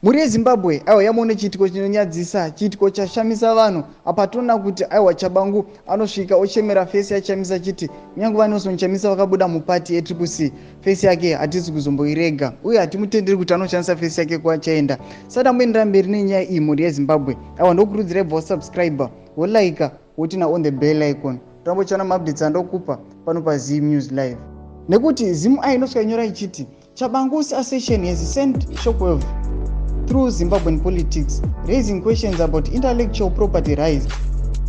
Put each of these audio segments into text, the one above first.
Mhuri yeZimbabwe, aiwa, yamuone chiitiko chinonyadzisa, chiitiko chashamisa vanhu. Apa toona kuti, aiwa, Chabangu anosvika ochemera face yaChamisa, chiti kunyange vaNelson Chamisa vakabuda muparty yeTriple C, face yake hatisi kuzomboirega uye hatimutenderi kuti anoshandisa face yake kwachaenda. Sati amboendera mberi nenyaya iyi, mhuri yeZimbabwe, aiwa, ndokurudzirai bva wasubscribe, wolike, woturn on the bell icon, torambochiona maupdates andokupa pano paZim News Live, nekuti ZimEye inosvika inyora ichiti, "Chabangu's assertion has sent shockwave through Zimbabwean politics, raising questions about intellectual property rights,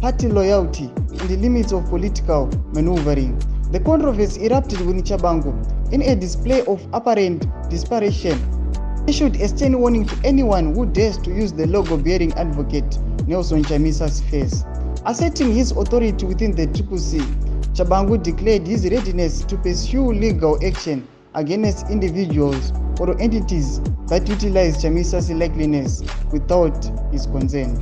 party loyalty and the limits of political maneuvering." The controversy erupted when Chabangu, in a display of apparent desperation, issued a stern warning to anyone who dares to use the logo bearing Advocate Nelson Chamisa's face. Asserting his authority within the Triple C, Chabangu declared his readiness to pursue legal action against individuals or entities that utilize Chamisa's likeness without his consent.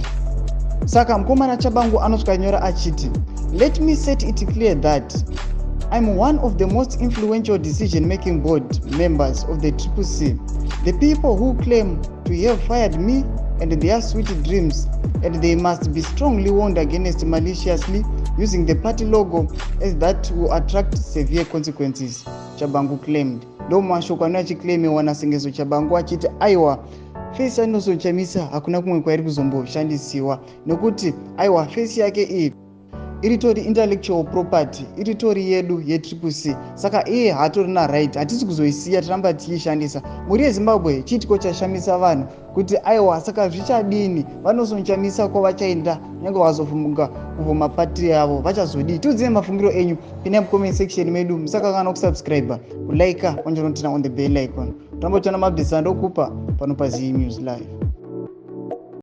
Saka mukomana Chabangu anosvika nyora achiti, "Let me set it clear that I'm one of the most influential decision making board members of the Triple C. The people who claim to have fired me and their sweet dreams, and they must be strongly warned against maliciously using the party logo, as that will attract severe consequences," Chabangu claimed. Ndo mashoko anouya achiclaimewa naSengezo Chabangu achiti, aiwa, face yaNelson Chamisa hakuna kumwe kwairi kuzomboshandisiwa, nekuti, aiwa, face yake iyi iritori intellectual property, iritori yedu yeTriple C. Saka iye haatorina right, hatisi kuzoisiya, tiramba tichiishandisa. Mhuri yeZimbabwe, chiitiko chashamisa vanhu kuti, aiwa, saka zvichadini? VaNelson Chamisa kwavachaenda, kunyange vazofumuka kuvhoma party yavo, vachazodii? Tiudzine mafungiro enyu, pinai mucomment section medu. Musakanganwa kusubscribe, kulike, wanjanoturn on the bell icon, toramba tichiona maupdates andokupa pano paZim News Live.